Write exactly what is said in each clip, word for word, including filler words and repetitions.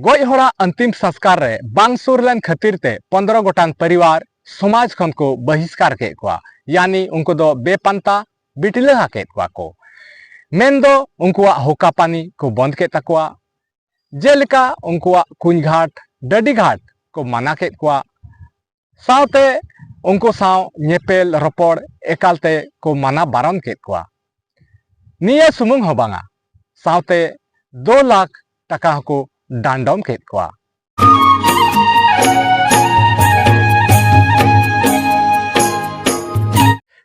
ᱜᱚᱡ ᱦᱚᱲᱟᱜ ᱟᱱᱛᱤᱢ ᱥᱟᱥᱠᱟᱨ ᱨᱮ ᱵᱟᱝ ᱥᱩᱨ ᱞᱮᱱ ᱠᱷᱟᱹᱛᱤᱨ ᱛᱮ ᱯᱚᱱᱫᱽᱨᱚ ᱜᱚᱴᱟᱝ ᱯᱚᱨᱤᱵᱟᱨ ᱥᱚᱢᱟᱡᱽ ᱠᱷᱚᱱ ᱠᱚ ᱵᱟᱹᱦᱤᱥᱠᱟᱨ ᱠᱮᱫ ᱠᱚᱣᱟ, ᱭᱟᱱᱤ ᱩᱱᱠᱩ ᱫᱚ ᱵᱮᱯᱟᱱᱛᱟ ᱵᱤᱴᱤᱞᱟᱹᱦᱟ ᱠᱮᱫ ᱠᱚᱣᱟ ᱠᱚ᱾ ᱢᱮᱱᱫᱚ ᱩᱱᱠᱩᱣᱟᱜ ᱦᱚᱠᱟ ᱯᱟᱹᱱᱤ ᱠᱚ ᱵᱚᱱᱫ ᱠᱮᱫ ᱛᱟᱠᱚᱣᱟ᱾ ᱡᱮᱞᱮᱠᱟ ᱩᱱᱠᱩᱣᱟᱜ ᱠᱩᱧ ᱜᱷᱟᱴ, ᱰᱟᱹᱰᱤ ᱜᱷᱟᱴ ᱠᱚ ᱢᱟᱱᱟ ᱠᱮᱫ ᱠᱚᱣᱟ᱾ ᱥᱟᱶᱛᱮ ᱩᱱᱠᱩ ᱥᱟᱶ ᱧᱮᱯᱮᱞ ᱨᱚᱯᱚᱲ ᱮᱠᱟᱞᱛᱮ ᱠᱚ ᱢᱟᱱᱟ ᱵᱟᱨᱚᱱ ᱠᱮᱫ ᱠᱚᱣᱟ᱾ ᱱᱤᱭᱟᱹ ᱥᱩᱢᱩᱝ ᱦᱚᱸ ᱵᱟᱝᱟ, ᱥᱟᱶᱛᱮ ᱫᱩ ᱞᱟᱠᱷ ᱴᱟᱠᱟ ᱦᱚᱸᱠᱚ ᱰᱟᱸᱰᱚᱢ ᱠᱮᱫ ᱠᱚᱣᱟ᱾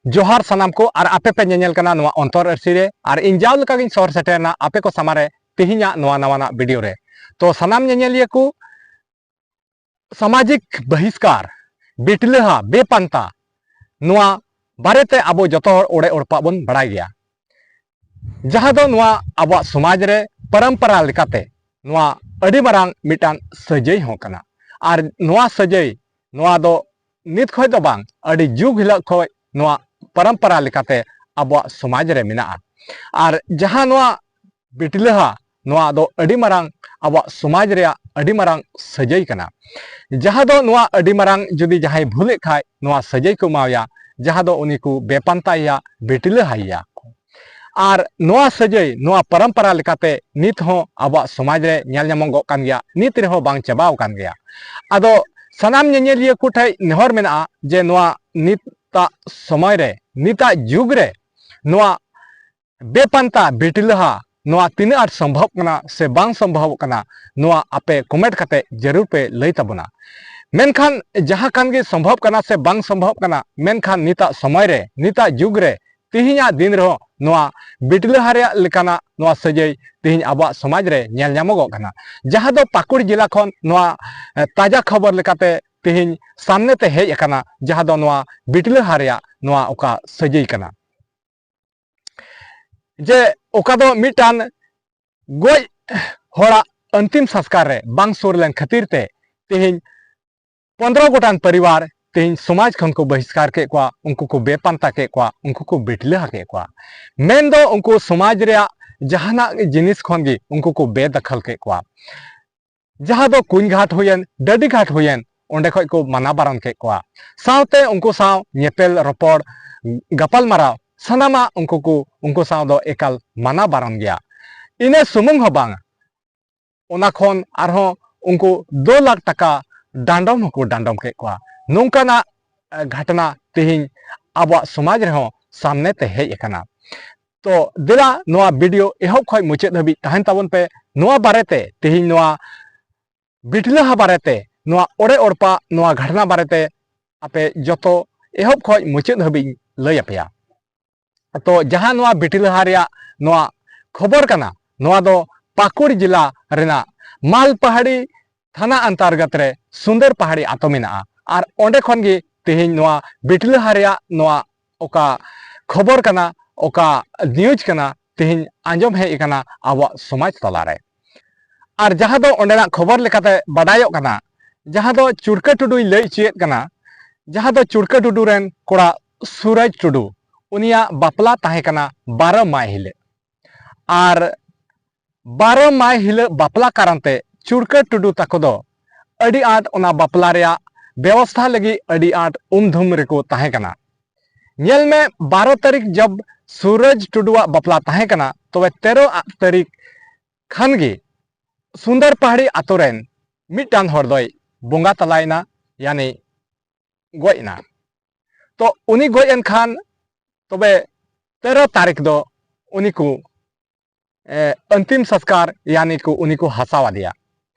ᱡᱚᱦᱟᱨ ᱥᱟᱱᱟᱢ ᱠᱚ, ᱟᱨ ᱟᱯᱮ ᱯᱮ ᱧᱮᱧᱮᱞ ᱠᱟᱱᱟ ᱱᱚᱣᱟ ᱚᱱᱛᱚᱨ ᱟᱹᱨᱥᱤ ᱨᱮ, ᱟᱨ ᱤᱧ ᱡᱟᱣ ᱞᱮᱠᱟ ᱜᱤᱧ ᱥᱚᱦᱚᱨ ᱥᱮᱴᱮᱨ ᱮᱱᱟ ᱟᱯᱮ ᱠᱚ ᱥᱟᱢᱟᱝ ᱨᱮ ᱛᱮᱦᱮᱧᱟᱜ ᱱᱚᱣᱟ ᱱᱟᱣᱟᱱᱟᱜ ᱵᱷᱤᱰᱤᱭᱳ ᱨᱮ᱾ ᱛᱚ ᱥᱟᱱᱟᱢ ᱧᱮᱧᱮᱞᱤᱭᱟᱹ ᱠᱚ, ᱥᱟᱢᱟᱡᱤᱠ ᱵᱟᱦᱤᱥᱠᱟᱨ, ᱵᱤᱴᱞᱟᱹᱦᱟ, ᱵᱮᱯᱟᱱᱛᱟ, ᱱᱚᱣᱟ ᱵᱟᱨᱮᱛᱮ ᱟᱵᱚ ᱡᱚᱛᱚ ᱦᱚᱲ ᱚᱲᱮ ᱚᱲᱯᱟᱜ ᱵᱚᱱ ᱵᱟᱲᱟᱭ ᱜᱮᱭᱟ, ᱡᱟᱦᱟᱸ ᱫᱚ ᱱᱚᱣᱟ ᱟᱵᱚᱣᱟᱜ ᱥᱚᱢᱟᱡᱽ ᱨᱮ ᱯᱚᱨᱚᱢᱯᱚᱨᱟ ᱞᱮᱠᱟᱛᱮ ᱱᱚᱣᱟ ᱟᱹᱰᱤ ᱢᱟᱨᱟᱝ ᱢᱤᱫᱴᱟᱝ ᱥᱟᱹᱡᱟᱹᱭ ᱦᱚᱸ ᱠᱟᱱᱟ᱾ ᱟᱨ ᱱᱚᱣᱟ ᱥᱟᱹᱡᱟᱹᱭ, ᱱᱚᱣᱟ ᱫᱚ ᱱᱤᱛ ᱠᱷᱚᱱ ᱫᱚ ᱵᱟᱝ, ᱟᱹᱰᱤ ᱡᱩᱜᱽ ᱦᱤᱞᱳᱜ ᱠᱷᱚᱱ ᱱᱚᱣᱟ ᱯᱚᱨᱚᱢᱯᱚᱨᱟ ᱞᱮᱠᱟᱛᱮ ᱟᱵᱚᱣᱟᱜ ᱥᱚᱢᱟᱡᱽ ᱨᱮ ᱢᱮᱱᱟᱜᱼᱟ᱾ ᱟᱨ ᱡᱟᱦᱟᱸ ᱱᱚᱣᱟ ᱵᱤᱴᱞᱟᱹᱦᱟ, ᱱᱚᱣᱟ ᱫᱚ ᱟᱹᱰᱤ ᱢᱟᱨᱟᱝ ᱟᱵᱚᱣᱟᱜ ᱥᱚᱢᱟᱡᱽ ᱨᱮᱭᱟᱜ ᱟᱹᱰᱤ ᱢᱟᱨᱟᱝ ᱥᱟᱹᱡᱟᱹᱭ ᱠᱟᱱᱟ, ᱡᱟᱦᱟᱸ ᱫᱚ ᱱᱚᱣᱟ ᱟᱹᱰᱤ ᱢᱟᱨᱟᱝ ᱡᱩᱫᱤ ᱡᱟᱦᱟᱸᱭ ᱵᱷᱩᱞᱮᱫ ᱠᱷᱟᱡ, ᱱᱚᱣᱟ ᱥᱟᱹᱡᱟᱹᱭ ᱠᱚ ᱮᱢᱟᱣᱟᱭᱟ, ᱡᱟᱦᱟᱸ ᱫᱚ ᱩᱱᱤ ᱠᱚ ᱵᱮᱯᱟᱱᱛᱟᱭᱮᱭᱟ, ᱵᱤᱴᱞᱟᱹᱦᱟᱭᱮᱭᱟ᱾ ᱟᱨ ᱱᱚᱣᱟ ᱥᱟᱹᱡᱟᱹᱭ, ᱱᱚᱣᱟ ᱯᱚᱨᱚᱢᱯᱚᱨᱟ ᱞᱮᱠᱟᱛᱮ ᱱᱤᱛ ᱦᱚᱸ ᱟᱵᱚᱣᱟᱜ ᱥᱚᱢᱟᱡᱽ ᱨᱮ ᱧᱮᱞ ᱧᱟᱢᱚᱜᱚᱜ ᱠᱟᱱ ᱜᱮᱭᱟ, ᱱᱤᱛ ᱨᱮᱦᱚᱸ ᱵᱟᱝ ᱪᱟᱵᱟᱣ ᱟᱠᱟᱱ ᱜᱮᱭᱟ᱾ ᱟᱫᱚ ᱥᱟᱱᱟᱢ ᱧᱮᱧᱮᱞᱤᱭᱟᱹ ᱠᱚ ᱴᱷᱮᱱ ᱱᱮᱦᱚᱨ ᱢᱮᱱᱟᱜᱼᱟ ᱡᱮ ᱱᱚᱣᱟ ᱱᱤᱛᱟᱜ ᱥᱚᱢᱚᱭ ᱨᱮ, ᱱᱤᱛᱟᱜ ᱡᱩᱜᱽ ᱨᱮ ᱱᱚᱣᱟ ᱵᱮᱯᱟᱱᱛᱟ ᱵᱤᱴᱞᱟᱹᱦᱟ ᱱᱚᱣᱟ ᱛᱤᱱᱟᱹᱜ ᱟᱸᱴ ᱥᱚᱢᱵᱷᱚᱵ ᱠᱟᱱᱟ ᱥᱮ ᱵᱟᱝ ᱥᱚᱢᱵᱷᱚᱵᱚᱜ ᱠᱟᱱᱟ, ᱱᱚᱣᱟ ᱟᱯᱮ ᱠᱚᱢᱮᱱᱴ ᱠᱟᱛᱮ ᱡᱟᱹᱨᱩᱲ ᱯᱮ ᱞᱟᱹᱭ ᱛᱟᱵᱚᱱᱟ᱾ ᱢᱮᱱᱠᱷᱟᱱ ᱡᱟᱦᱟᱸ ᱠᱟᱱ ᱜᱮ ᱥᱚᱢᱵᱷᱚᱵ ᱠᱟᱱᱟ ᱥᱮ ᱵᱟᱝ ᱥᱚᱢᱵᱷᱚᱵ ᱠᱟᱱᱟ, ᱢᱮᱱᱠᱷᱟᱱ ᱱᱤᱛᱟᱜ ᱥᱚᱢᱚᱭ ᱨᱮ, ᱱᱤᱛᱟᱜ ᱡᱩᱜᱽ ᱨᱮ, ᱛᱮᱦᱮᱧᱟᱜ ᱫᱤᱱ ᱨᱮᱦᱚᱸ ᱱᱚᱣᱟ ᱵᱤᱴᱞᱟᱹᱦᱟ ᱨᱮᱭᱟᱜ ᱞᱮᱠᱟᱱᱟᱜ ᱱᱚᱣᱟ ᱥᱟᱹᱡᱟᱹᱭ ᱛᱮᱦᱮᱧ ᱟᱵᱚᱣᱟᱜ ᱥᱚᱢᱟᱡᱽ ᱨᱮ ᱧᱮᱞ ᱧᱟᱢᱚᱜᱚᱜ ᱠᱟᱱᱟ, ᱡᱟᱦᱟᱸ ᱫᱚ ᱯᱟᱹᱠᱩᱲ ᱡᱮᱞᱟ ᱠᱷᱚᱱ ᱱᱚᱣᱟ, ᱮ, ᱛᱟᱡᱟ ᱠᱷᱚᱵᱚᱨ ᱞᱮᱠᱟᱛᱮ ᱛᱮᱦᱮᱧ ᱥᱟᱢᱱᱮ ᱛᱮ ᱦᱮᱡ ᱟᱠᱟᱱᱟ, ᱡᱟᱦᱟᱸ ᱫᱚ ᱱᱚᱣᱟ ᱵᱤᱴᱞᱟᱹᱦᱟ ᱨᱮᱭᱟᱜ ᱱᱚᱣᱟ ᱚᱠᱟ ᱥᱟᱹᱡᱟᱹᱭ ᱠᱟᱱᱟ᱾ ᱡᱮ ᱚᱠᱟ ᱫᱚ ᱢᱤᱫᱴᱟᱝ ᱜᱚᱡ ᱦᱚᱲᱟᱜ ᱟᱱᱛᱤᱢ ᱥᱟᱥᱠᱟᱨ ᱨᱮ ᱵᱟᱝ ᱥᱩᱨ ᱞᱮᱱ ᱠᱷᱟᱹᱛᱤᱨ ᱛᱮ ᱛᱮᱦᱮᱧ ᱯᱚᱱᱫᱽᱨᱚ ᱜᱚᱴᱟᱝ ᱯᱚᱨᱤᱵᱟᱨ ᱛᱮᱦᱮᱧ ᱥᱚᱢᱟᱡᱽ ᱠᱷᱚᱱ ᱠᱚ ᱵᱚᱦᱤᱥᱠᱟᱨ ᱠᱮᱫ ᱠᱚᱣᱟ, ᱩᱱᱠᱩ ᱠᱚ ᱵᱮᱯᱟᱱᱛᱟ ᱠᱮᱫ ᱠᱚᱣᱟ, ᱩᱱᱠᱩ ᱠᱚ ᱵᱤᱴᱞᱟᱹᱦᱟ ᱠᱮᱫ ᱠᱚᱣᱟ᱾ ᱢᱮᱱᱫᱚ ᱩᱱᱠᱩ ᱥᱚᱢᱟᱡᱽ ᱨᱮᱭᱟᱜ ᱡᱟᱦᱟᱱᱟᱜ ᱡᱤᱱᱤᱥ ᱠᱷᱚᱱ ᱜᱮ ᱩᱱᱠᱩ ᱠᱚ ᱵᱮᱫᱟᱠᱷᱟᱞ ᱠᱮᱫ ᱠᱚᱣᱟ᱾ ᱡᱟᱦᱟᱸ ᱫᱚ ᱠᱩᱧ ᱜᱷᱟᱴ ᱦᱩᱭᱮᱱ, ᱰᱟᱹᱰᱤ ᱜᱷᱟᱴ ᱦᱩᱭᱮᱱ, ᱚᱸᱰᱮ ᱠᱷᱚᱡ ᱠᱚ ᱢᱟᱱᱟ ᱵᱟᱨᱚᱱ ᱠᱮᱫ ᱠᱚᱣᱟ᱾ ᱥᱟᱶᱛᱮ ᱩᱱᱠᱩ ᱥᱟᱶ ᱧᱮᱯᱮᱞ ᱨᱚᱯᱚᱲ, ᱜᱟᱯᱟᱞ ᱢᱟᱨᱟᱣ, ᱥᱟᱱᱟᱢᱟᱜ ᱩᱱᱠᱩ ᱠᱚ, ᱩᱱᱠᱩ ᱥᱟᱶ ᱫᱚ ᱮᱠᱟᱞ ᱢᱟᱱᱟ ᱵᱟᱨᱚᱱ ᱜᱮᱭᱟ᱾ ᱤᱱᱟᱹ ᱥᱩᱢᱩᱝ ᱦᱚᱸ ᱵᱟᱝ, ᱚᱱᱟ ᱠᱷᱚᱱ ᱟᱨᱦᱚᱸ ᱩᱱᱠᱩ ᱫᱩ ᱞᱟᱠᱷ ᱴᱟᱠᱟ ᱰᱟᱸᱰᱚᱢ ᱦᱚᱸᱠᱚ ᱰᱟᱸᱰᱚᱢ ᱠᱮᱫ ᱠᱚᱣᱟ᱾ ᱱᱚᱝᱠᱟᱱᱟᱜ, ᱮ, ᱜᱷᱚᱴᱚᱱᱟ ᱛᱮᱦᱮᱧ ᱟᱵᱚᱣᱟᱜ ᱥᱚᱢᱟᱡᱽ ᱨᱮᱦᱚᱸ ᱥᱟᱢᱱᱮ ᱛᱮ ᱦᱮᱡ ᱟᱠᱟᱱᱟ᱾ ᱛᱚ ᱫᱮᱞᱟ, ᱱᱚᱣᱟ ᱵᱷᱤᱰᱤᱭᱳ ᱮᱦᱚᱵ ᱠᱷᱚᱱ ᱢᱩᱪᱟᱹᱫ ᱦᱟᱹᱵᱤᱡ ᱛᱟᱦᱮᱱ ᱛᱟᱵᱚᱱ ᱯᱮ᱾ ᱱᱚᱣᱟ ᱵᱟᱨᱮᱛᱮ, ᱛᱮᱦᱮᱧ ᱱᱚᱣᱟ ᱵᱤᱴᱞᱟᱹᱦᱟ ᱵᱟᱨᱮᱛᱮ, ᱱᱚᱣᱟ ᱚᱲᱮ ᱚᱲᱯᱟ, ᱱᱚᱣᱟ ᱜᱷᱚᱴᱚᱱᱟ ᱵᱟᱨᱮᱛᱮ ᱟᱯᱮ ᱡᱚᱛᱚ ᱮᱦᱚᱵ ᱠᱷᱚᱱ ᱢᱩᱪᱟᱹᱫ ᱦᱟᱹᱵᱤᱡ ᱤᱧ ᱞᱟᱹᱭ ᱟᱯᱮᱭᱟ᱾ ᱛᱚ ᱡᱟᱦᱟᱸ ᱱᱚᱣᱟ ᱵᱤᱴᱞᱟᱹᱦᱟ ᱨᱮᱭᱟᱜ ᱱᱚᱣᱟ ᱠᱷᱚᱵᱚᱨ ᱠᱟᱱᱟ, ᱱᱚᱣᱟ ᱫᱚ ᱯᱟᱹᱠᱩᱲ ᱡᱮᱞᱟ ᱨᱮᱱᱟᱜ ᱢᱟᱞᱯᱟᱦᱟᱲᱤ ᱛᱷᱟᱱᱟ ᱚᱱᱛᱚᱨᱜᱚᱛ ᱨᱮ ᱥᱩᱱᱫᱚᱨ ᱯᱟᱦᱟᱲᱤ ᱟᱛᱳ ᱢᱮᱱᱟᱜᱼᱟ᱾ ᱟᱨ ᱚᱸᱰᱮ ᱠᱷᱚᱱ ᱜᱮ ᱛᱮᱦᱮᱧ ᱱᱚᱣᱟ ᱵᱤᱴᱞᱟᱹᱦᱟ ᱨᱮᱭᱟᱜ ᱱᱚᱣᱟ ᱚᱠᱟ ᱠᱷᱚᱵᱚᱨ ᱠᱟᱱᱟ, ᱚᱠᱟ ᱱᱤᱭᱩᱡᱽ ᱠᱟᱱᱟ, ᱛᱮᱦᱮᱧ ᱟᱸᱡᱚᱢ ᱦᱮᱡ ᱟᱠᱟᱱᱟ ᱟᱵᱚᱣᱟᱜ ᱥᱚᱢᱟᱡᱽ ᱛᱟᱞᱟᱨᱮ᱾ ᱟᱨ ᱡᱟᱦᱟᱸ ᱫᱚ ᱚᱸᱰᱮᱱᱟᱜ ᱠᱷᱚᱵᱚᱨ ᱞᱮᱠᱟᱛᱮ ᱵᱟᱰᱟᱭᱚᱜ ᱠᱟᱱᱟ, ᱡᱟᱦᱟᱸ ᱫᱚ ᱪᱩᱲᱠᱟᱹ ᱴᱩᱰᱩᱭ ᱞᱟᱹᱭ ᱦᱚᱪᱚᱭᱮᱫ ᱠᱟᱱᱟ, ᱡᱟᱦᱟᱸ ᱫᱚ ᱪᱩᱲᱠᱟᱹ ᱴᱩᱰᱩ ᱨᱮᱱ ᱠᱚᱲᱟ ᱥᱩᱨᱟᱡᱽ ᱴᱩᱰᱩ, ᱩᱱᱤᱭᱟᱜ ᱵᱟᱯᱞᱟ ᱛᱟᱦᱮᱸ ᱠᱟᱱᱟ ᱵᱟᱨᱚ ᱢᱟᱭ ᱦᱤᱞᱳᱜ᱾ ᱟᱨ ᱵᱟᱨᱚ ᱢᱟᱭ ᱦᱤᱞᱳᱜ ᱵᱟᱯᱞᱟ ᱠᱟᱨᱚᱱ ᱛᱮ ᱪᱩᱲᱠᱟᱹ ᱴᱩᱰᱩ ᱛᱟᱠᱚ ᱫᱚ ᱟᱹᱰᱤ ᱟᱸᱴ ᱚᱱᱟ ᱵᱟᱯᱞᱟ ᱨᱮᱭᱟᱜ ᱵᱮᱵᱚᱥᱛᱷᱟ ᱞᱟᱹᱜᱤᱫ ᱟᱹᱰᱤ ᱟᱸᱴ ᱩᱢᱫᱷᱩᱢ ᱨᱮᱠᱚ ᱛᱟᱦᱮᱸ ᱠᱟᱱᱟ᱾ ᱧᱮᱞ ᱢᱮ, ᱵᱟᱨᱚ ᱛᱟᱹᱨᱤᱠᱷ ᱡᱚᱵ ᱥᱩᱨᱟᱡᱽ ᱴᱩᱰᱩᱣᱟᱜ ᱵᱟᱯᱞᱟ ᱛᱟᱦᱮᱸ ᱠᱟᱱᱟ, ᱛᱚᱵᱮ ᱛᱮᱨᱚ ᱛᱟᱹᱨᱤᱠᱷ ᱠᱷᱟᱱ ᱜᱮ ᱥᱩᱱᱫᱚᱨ ᱯᱟᱦᱟᱲᱤ ᱟᱛᱳ ᱨᱮᱱ ᱢᱤᱫᱴᱟᱝ ᱦᱚᱲ ᱫᱚᱭ ᱵᱚᱸᱜᱟ ᱛᱟᱞᱟᱭᱮᱱᱟ, ᱭᱟᱱᱤ ᱜᱚᱡ ᱮᱱᱟ᱾ ᱛᱚ ᱩᱱᱤ ᱜᱚᱡ ᱮᱱ ᱠᱷᱟᱱ ᱛᱚᱵᱮ ᱛᱮᱨᱚ ᱛᱟᱹᱨᱤᱠᱷ ᱫᱚ ᱩᱱᱤ ᱠᱚ, ᱮ, ᱚᱱᱛᱤᱢ ᱥᱚᱥᱠᱟᱨ, ᱭᱟᱱᱤ ᱠᱚ ᱩᱱᱤ ᱠᱚ ᱦᱟᱥᱟᱣ ᱟᱫᱮᱭᱟ᱾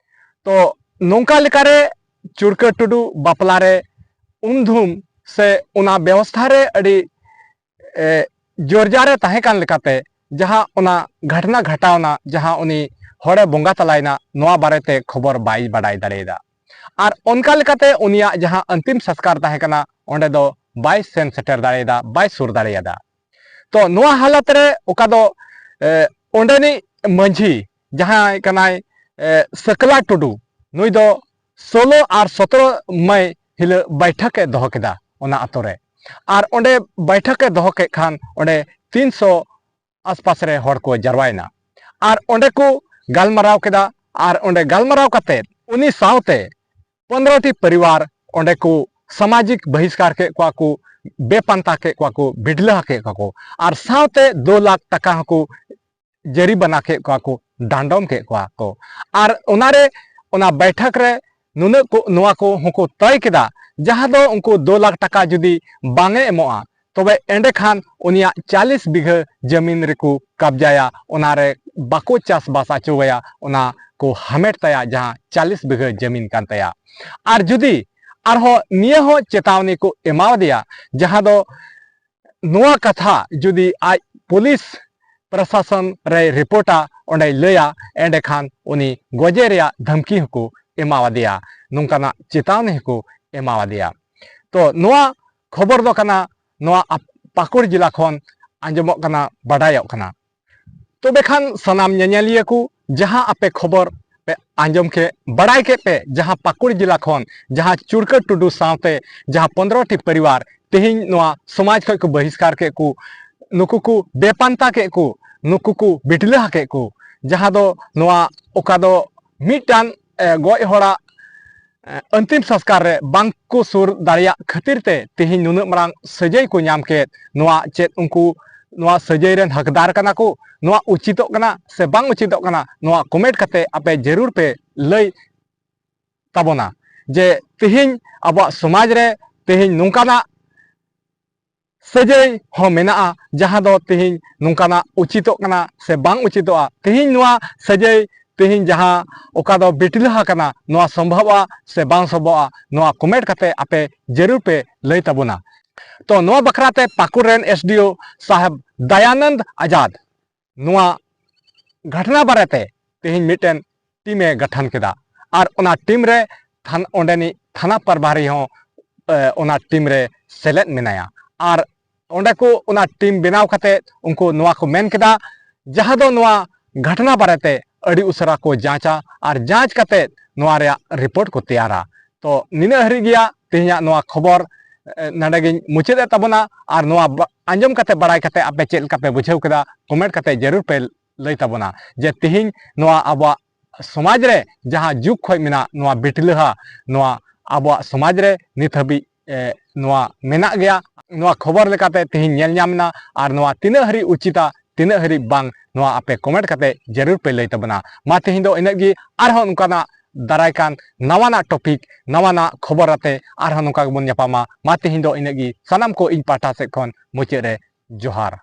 ᱛᱚ ᱱᱚᱝᱠᱟ ᱞᱮᱠᱟᱨᱮ ᱪᱩᱲᱠᱟᱹ ᱴᱩᱰᱩ ᱵᱟᱯᱞᱟ ᱨᱮ ᱩᱢᱫᱷᱩᱢ ᱥᱮ ᱚᱱᱟ ᱵᱮᱵᱚᱥᱛᱷᱟ ᱨᱮ ᱟᱹᱰᱤ, ᱮ, ᱡᱳᱨᱡᱟᱨᱮ ᱛᱟᱦᱮᱸ ᱠᱟᱱ ᱞᱮᱠᱟᱛᱮ ᱡᱟᱦᱟᱸ ᱚᱱᱟ ᱜᱷᱚᱴᱱᱟ ᱜᱷᱟᱴᱟᱣᱱᱟ, ᱡᱟᱦᱟᱸ ᱩᱱᱤ ᱦᱚᱲᱮ ᱵᱚᱸᱜᱟ ᱛᱟᱞᱟᱭᱮᱱᱟ, ᱱᱚᱣᱟ ᱵᱟᱨᱮᱛᱮ ᱠᱷᱚᱵᱚᱨ ᱵᱟᱭ ᱵᱟᱰᱟᱭ ᱫᱟᱲᱮᱭᱟᱫᱟ᱾ ᱟᱨ ᱚᱱᱠᱟ ᱞᱮᱠᱟᱛᱮ ᱩᱱᱤᱭᱟᱜ ᱡᱟᱦᱟᱸ ᱚᱱᱛᱤᱢ ᱥᱚᱥᱠᱟᱨ ᱛᱟᱦᱮᱸ ᱠᱟᱱᱟ, ᱚᱸᱰᱮ ᱫᱚ ᱵᱟᱭ ᱥᱮᱱ ᱥᱮᱴᱮᱨ ᱫᱟᱲᱮᱭᱟᱫᱟ, ᱵᱟᱭ ᱥᱩᱨ ᱫᱟᱲᱮᱭᱟᱫᱟ᱾ ᱛᱚ ᱱᱚᱣᱟ ᱦᱟᱞᱚᱛ ᱨᱮ ᱚᱠᱟ ᱫᱚ, ᱮ, ᱚᱸᱰᱮᱱᱤᱡ ᱢᱟᱹᱡᱷᱤ ᱡᱟᱦᱟᱸᱭ ᱠᱟᱱᱟᱭ, ᱮ, ᱥᱟᱹᱠᱞᱟ ᱴᱩᱰᱩ, ᱱᱩᱭ ᱫᱚ ᱥᱳᱞᱳ ᱟᱨ ᱥᱚᱛᱨᱚ ᱢᱟᱭ ᱦᱤᱞᱳᱜ ᱵᱟᱭᱴᱷᱟᱠ ᱮ ᱫᱚᱦᱚ ᱠᱮᱫᱟ ᱚᱱᱟ ᱟᱛᱳ ᱨᱮ᱾ ᱟᱨ ᱚᱸᱰᱮ ᱵᱟᱭᱴᱷᱟᱠ ᱮ ᱫᱚᱦᱚ ᱠᱮᱫ ᱠᱷᱟᱱ ᱚᱸᱰᱮ ᱛᱤᱱᱥᱚ ᱟᱥᱯᱟᱥ ᱨᱮ ᱦᱚᱲ ᱠᱚ ᱡᱟᱨᱣᱟᱭᱮᱱᱟ᱾ ᱟᱨ ᱚᱸᱰᱮ ᱠᱚ ᱜᱟᱞᱢᱟᱨᱟᱣ ᱠᱮᱫᱟ, ᱟᱨ ᱚᱸᱰᱮ ᱜᱟᱞᱢᱟᱨᱟᱣ ᱠᱟᱛᱮ ᱩᱱᱤ ᱥᱟᱶᱛᱮ ᱯᱚᱱᱨᱚ ᱴᱤ ᱯᱚᱨᱤᱵᱟᱨ ᱚᱸᱰᱮ ᱠᱚ ᱥᱟᱢᱟᱡᱤᱠ ᱵᱚᱦᱤᱥᱠᱟᱨ ᱠᱮᱫ ᱠᱚᱣᱟ ᱠᱚ, ᱵᱮᱯᱟᱱᱛᱟ ᱠᱮᱫ ᱠᱚᱣᱟ ᱠᱚ, ᱵᱤᱰᱞᱟᱹᱦᱟ ᱠᱮᱫ ᱠᱚᱣᱟ ᱠᱚ, ᱟᱨ ᱥᱟᱶᱛᱮ ᱫᱩ ᱞᱟᱠᱷ ᱴᱟᱠᱟ ᱦᱚᱸᱠᱚ ᱡᱟᱹᱨᱤᱵᱟᱱᱟ ᱠᱮᱫ ᱠᱚᱣᱟ ᱠᱚ, ᱰᱟᱸᱰᱚᱢ ᱠᱮᱫ ᱠᱚᱣᱟ ᱠᱚ᱾ ᱟᱨ ᱚᱱᱟᱨᱮ, ᱚᱱᱟ ᱵᱟᱭᱴᱷᱟᱠ ᱨᱮ ᱱᱩᱱᱟᱹᱜ ᱠᱚ, ᱱᱚᱣᱟ ᱠᱚ ᱦᱚᱸᱠᱚ ᱛᱚᱭ ᱠᱮᱫᱟ, ᱡᱟᱦᱟᱸ ᱫᱚ ᱩᱱᱠᱩ ᱫᱩ ᱞᱟᱠᱷ ᱴᱟᱠᱟ ᱡᱩᱫᱤ ᱵᱟᱝ ᱮ ᱮᱢᱚᱜᱼᱟ, ᱛᱚᱵᱮ ᱮᱸᱰᱮᱠᱷᱟᱱ ᱩᱱᱤᱭᱟᱜ ᱪᱟᱞᱤᱥ ᱵᱤᱜᱷᱟᱹ ᱡᱟᱹᱢᱤᱱ ᱨᱮᱠᱚ ᱠᱟᱵᱡᱟᱭᱟ, ᱚᱱᱟᱨᱮ ᱵᱟᱠᱚ ᱪᱟᱥᱵᱟᱥ ᱦᱚᱪᱚᱣᱟᱭᱟ, ᱚᱱᱟ ᱠᱚ ᱦᱟᱢᱮᱴ ᱛᱟᱭᱟ, ᱡᱟᱦᱟᱸ ᱪᱟᱞᱤᱥ ᱵᱤᱜᱷᱟᱹ ᱡᱟᱹᱢᱤᱱ ᱠᱟᱱ ᱛᱟᱭᱟ᱾ ᱟᱨ ᱡᱩᱫᱤ ᱟᱨᱦᱚᱸ ᱱᱤᱭᱟᱹ ᱦᱚᱸ ᱪᱮᱛᱟᱣᱱᱤ ᱠᱚ ᱮᱢᱟᱣᱟᱫᱮᱭᱟ, ᱡᱟᱦᱟᱸ ᱫᱚ ᱱᱚᱣᱟ ᱠᱟᱛᱷᱟ ᱡᱩᱫᱤ ᱟᱡ ᱯᱩᱞᱤᱥ ᱯᱨᱚᱥᱟᱥᱚᱱ ᱨᱮᱭ ᱨᱤᱯᱳᱨᱴᱟ, ᱚᱸᱰᱮᱭ ᱞᱟᱹᱭᱟ, ᱮᱸᱰᱮᱠᱷᱟᱱ ᱩᱱᱤ ᱜᱚᱡᱮ ᱨᱮᱭᱟᱜ ᱫᱷᱟᱢᱠᱤ ᱦᱚᱸᱠᱚ ᱮᱢᱟᱣᱟᱫᱮᱭᱟ, ᱱᱚᱝᱠᱟᱱᱟᱜ ᱪᱮᱛᱟᱣᱱᱤ ᱦᱚᱸᱠᱚ ᱮᱢᱟᱣᱟᱫᱮᱭᱟ᱾ ᱛᱚ, ᱱᱚᱣᱟ ᱠᱷᱚᱵᱚᱨ ᱫᱚ ᱠᱟᱱᱟ, ᱱᱚᱣᱟ ᱟᱯ-, ᱯᱟᱹᱠᱩᱲ ᱡᱮᱞᱟ ᱠᱷᱚᱱ ᱟᱸᱡᱚᱢᱚᱜ ᱠᱟᱱᱟ, ᱵᱟᱰᱟᱭᱚᱜ ᱠᱟᱱᱟ᱾ ᱛᱚᱵᱮ ᱠᱷᱟᱱ ᱥᱟᱱᱟᱢ ᱧᱮᱧᱮᱞᱤᱭᱟᱹ ᱠᱚ, ᱡᱟᱦᱟᱸ ᱟᱯᱮ ᱠᱷᱚᱵᱚᱨ ᱯᱮ ᱟᱸᱡᱚᱢ ᱠᱮᱫ, ᱵᱟᱲᱟᱭ ᱠᱮᱫ ᱯᱮ, ᱡᱟᱦᱟᱸ ᱯᱟᱹᱠᱩᱲ ᱡᱮᱞᱟ ᱠᱷᱚᱱ ᱡᱟᱦᱟᱸ ᱪᱩᱲᱠᱟᱹ ᱴᱩᱰᱩ ᱥᱟᱶᱛᱮ ᱡᱟᱦᱟᱸ ᱯᱚᱱᱨᱚ ᱴᱤ ᱯᱚᱨᱤᱵᱟᱨ ᱛᱮᱦᱮᱧ ᱱᱚᱣᱟ ᱥᱚᱢᱟᱡᱽ ᱠᱷᱚᱱ ᱠᱚ ᱵᱚᱦᱤᱥᱠᱟᱨ ᱠᱮᱫ ᱠᱚ, ᱱᱩᱠᱩ ᱠᱚ ᱵᱮᱯᱟᱱᱛᱟ ᱠᱮᱫ ᱠᱚ, ᱱᱩᱠᱩ ᱠᱚ ᱵᱤᱴᱞᱟᱹᱦᱟ ᱠᱮᱫ ᱠᱚ, ᱡᱟᱦᱟᱸ ᱫᱚ ᱱᱚᱣᱟ, ᱚᱠᱟ ᱫᱚ ᱢᱤᱫᱴᱟᱝ, ᱮ, ᱜᱚᱡ ᱦᱚᱲᱟᱜ, ᱮ, ᱚᱱᱛᱤᱢ ᱥᱚᱝᱥᱠᱟᱨ ᱨᱮ ᱵᱟᱝ ᱠᱚ ᱥᱩᱨ ᱫᱟᱲᱮᱭᱟᱜ ᱠᱷᱟᱹᱛᱤᱨ ᱛᱮ ᱛᱮᱦᱮᱧ ᱱᱩᱱᱟᱹᱜ ᱢᱟᱨᱟᱝ ᱥᱟᱹᱡᱟᱹᱭ ᱠᱚ ᱧᱟᱢ ᱠᱮᱫ᱾ ᱱᱚᱣᱟ ᱪᱮᱫ ᱩᱱᱠᱩ ᱱᱚᱣᱟ ᱥᱟᱹᱡᱟᱹᱭ ᱨᱮᱱ ᱦᱚᱠᱫᱟᱨ ᱠᱟᱱᱟ ᱠᱚ? ᱱᱚᱣᱟ ᱩᱪᱤᱛᱚᱜ ᱠᱟᱱᱟ ᱥᱮ ᱵᱟᱝ ᱩᱪᱤᱛᱚᱜ ᱠᱟᱱᱟ? ᱱᱚᱣᱟ ᱠᱚᱢᱮᱱᱴ ᱠᱟᱛᱮ ᱟᱯᱮ ᱡᱟᱹᱨᱩᱲ ᱯᱮ ᱞᱟᱹᱭ ᱛᱟᱵᱚᱱᱟ, ᱡᱮ ᱛᱮᱦᱮᱧ ᱟᱵᱚᱣᱟᱜ ᱥᱚᱢᱟᱡᱽ ᱨᱮ ᱛᱮᱦᱮᱧ ᱱᱚᱝᱠᱟᱱᱟᱜ ᱥᱟᱹᱡᱟᱹᱭ ᱦᱚᱸ ᱢᱮᱱᱟᱜᱼᱟ, ᱡᱟᱦᱟᱸ ᱫᱚ ᱛᱮᱦᱮᱧ ᱱᱚᱝᱠᱟᱱᱟᱜ ᱩᱪᱤᱛᱚᱜ ᱠᱟᱱᱟ ᱥᱮ ᱵᱟᱝ ᱩᱪᱤᱛᱚᱜᱼᱟ᱾ ᱛᱮᱦᱮᱧ ᱱᱚᱣᱟ ᱥᱟᱹᱡᱟᱹᱭ, ᱛᱮᱦᱮᱧ ᱡᱟᱦᱟᱸ ᱚᱠᱟ ᱫᱚ ᱵᱤᱴᱞᱟᱹᱦᱟ ᱠᱟᱱᱟ, ᱱᱚᱣᱟ ᱥᱚᱢᱵᱷᱚᱵᱚᱜᱼᱟ ᱥᱮ ᱵᱟᱝ ᱥᱚᱢᱵᱷᱚᱵᱚᱜᱼᱟ, ᱱᱚᱣᱟ ᱠᱚᱢᱮᱱᱴ ᱠᱟᱛᱮ ᱟᱯᱮ ᱡᱟᱹᱨᱩᱲ ᱯᱮ ᱞᱟᱹᱭ ᱛᱟᱵᱚᱱᱟ᱾ ᱛᱚ, ᱱᱚᱣᱟ ᱵᱟᱠᱷᱨᱟ ᱛᱮ ᱯᱟᱹᱠᱩᱲ ᱨᱮᱱ ᱮᱥ ᱰᱤ ᱳ ᱥᱟᱦᱮᱵᱽ ᱫᱟᱭᱟᱱᱚᱱᱫ ᱟᱡᱟᱫ ᱱᱚᱣᱟ ᱜᱷᱚᱴᱱᱟ ᱵᱟᱨᱮᱛᱮ ᱛᱮᱦᱮᱧ ᱢᱤᱫᱴᱮᱱ ᱴᱤᱢ ᱮ ᱜᱚᱴᱷᱚᱱ ᱠᱮᱫᱟ᱾ ᱟᱨ ᱚᱱᱟ ᱴᱤᱢ ᱨᱮ ᱛᱷᱟᱱ-, ᱚᱸᱰᱮᱱᱤᱡ ᱛᱷᱟᱱᱟ ᱯᱨᱚᱵᱷᱟᱨᱤ ᱦᱚᱸ, ᱮ, ᱚᱱᱟ ᱴᱤᱢ ᱨᱮ ᱥᱮᱞᱮᱫ ᱢᱮᱱᱟᱭᱟ᱾ ᱟᱨ ᱚᱸᱰᱮ ᱠᱚ ᱚᱱᱟ ᱴᱤᱢ ᱵᱮᱱᱟᱣ ᱠᱟᱛᱮ ᱩᱱᱠᱩ ᱱᱚᱣᱟ ᱠᱚ ᱢᱮᱱ ᱠᱮᱫᱟ, ᱡᱟᱦᱟᱸ ᱫᱚ ᱱᱚᱣᱟ ᱜᱷᱚᱴᱱᱟ ᱵᱟᱨᱮᱛᱮ ᱟᱹᱰᱤ ᱩᱥᱟᱹᱨᱟ ᱠᱚ ᱡᱟᱸᱪᱟ ᱟᱨ ᱡᱟᱸᱪ ᱠᱟᱛᱮ ᱱᱚᱣᱟ ᱨᱮᱭᱟᱜ ᱨᱤᱯᱳᱨᱴ ᱠᱚ ᱛᱮᱭᱟᱨᱟ᱾ ᱛᱚ, ᱱᱤᱱᱟᱹᱜ ᱦᱟᱹᱨᱤᱡ ᱜᱮᱭᱟ ᱛᱮᱦᱮᱧᱟᱜ ᱱᱚᱣᱟ ᱠᱷᱚᱵᱚᱨ, ᱮ, ᱱᱚᱰᱮ ᱜᱤᱧ ᱢᱩᱪᱟᱹᱫ ᱮᱫ ᱛᱟᱵᱚᱱᱟ᱾ ᱟᱨ ᱱᱚᱣᱟ ᱵᱟ-, ᱟᱸᱡᱚᱢ ᱠᱟᱛᱮ, ᱵᱟᱲᱟᱭ ᱠᱟᱛᱮ ᱟᱯᱮ ᱪᱮᱫ ᱞᱮᱠᱟ ᱯᱮ ᱵᱩᱡᱷᱟᱹᱣ ᱠᱮᱫᱟ, ᱠᱚᱢᱮᱱᱴ ᱠᱟᱛᱮ ᱡᱟᱹᱨᱩᱲ ᱯᱮ ᱞᱟᱹᱭ ᱛᱟᱵᱚᱱᱟ, ᱡᱮ ᱛᱮᱦᱮᱧ ᱱᱚᱣᱟ ᱟᱵᱚᱣᱟᱜ ᱥᱚᱢᱟᱡᱽ ᱨᱮ ᱡᱟᱦᱟᱸ ᱡᱩᱜᱽ ᱠᱷᱚᱱ ᱢᱮᱱᱟᱜ ᱱᱚᱣᱟ ᱵᱤᱴᱞᱟᱹᱦᱟ, ᱱᱚᱣᱟ ᱟᱵᱚᱣᱟᱜ ᱥᱚᱢᱟᱡᱽ ᱨᱮ ᱱᱤᱛ ᱦᱟᱹᱵᱤᱡ, ᱮ, ᱱᱚᱣᱟ ᱢᱮᱱᱟᱜ ᱜᱮᱭᱟ᱾ ᱱᱚᱣᱟ ᱠᱷᱚᱵᱚᱨ ᱞᱮᱠᱟᱛᱮ ᱛᱮᱦᱮᱧ ᱧᱮᱞ ᱧᱟᱢ ᱮᱱᱟ, ᱟᱨ ᱱᱚᱣᱟ ᱛᱤᱱᱟᱹᱜ ᱦᱟᱹᱨᱤᱡ ᱩᱪᱤᱛᱟ, ᱛᱤᱱᱟᱹᱜ ᱦᱟᱹᱨᱤᱡ ᱵᱟᱝ, ᱱᱚᱣᱟ ᱟᱯᱮ comment ᱠᱟᱛᱮ ᱡᱟᱹᱨᱩᱲ ᱯᱮ ᱞᱟᱹᱭ ᱛᱟᱵᱚᱱᱟ᱾ ᱢᱟ ᱛᱮᱦᱮᱧ ᱫᱚ ᱤᱱᱟᱹᱜ ᱜᱮ, ᱟᱨᱦᱚᱸ ᱱᱚᱝᱠᱟᱱᱟᱜ ᱫᱟᱨᱟᱭ ᱠᱟᱱ ᱱᱟᱣᱟᱱᱟᱜ topic, ᱱᱟᱣᱟᱱᱟᱜ ᱠᱷᱚᱵᱚᱨ ᱟᱛᱮ ᱟᱨᱦᱚᱸ ᱱᱚᱝᱠᱟ ᱜᱮᱵᱚᱱ ᱧᱟᱯᱟᱢᱟ᱾ ᱢᱟ ᱛᱮᱦᱮᱧ ᱫᱚ ᱤᱱᱟᱹᱜ ᱜᱮ, ᱥᱟᱱᱟᱢ ᱠᱚ ᱤᱧ ᱯᱟᱦᱴᱟ ᱥᱮᱫ ᱠᱷᱚᱱ ᱢᱩᱪᱟᱹᱫ ᱨᱮ ᱡᱚᱦᱟᱨ᱾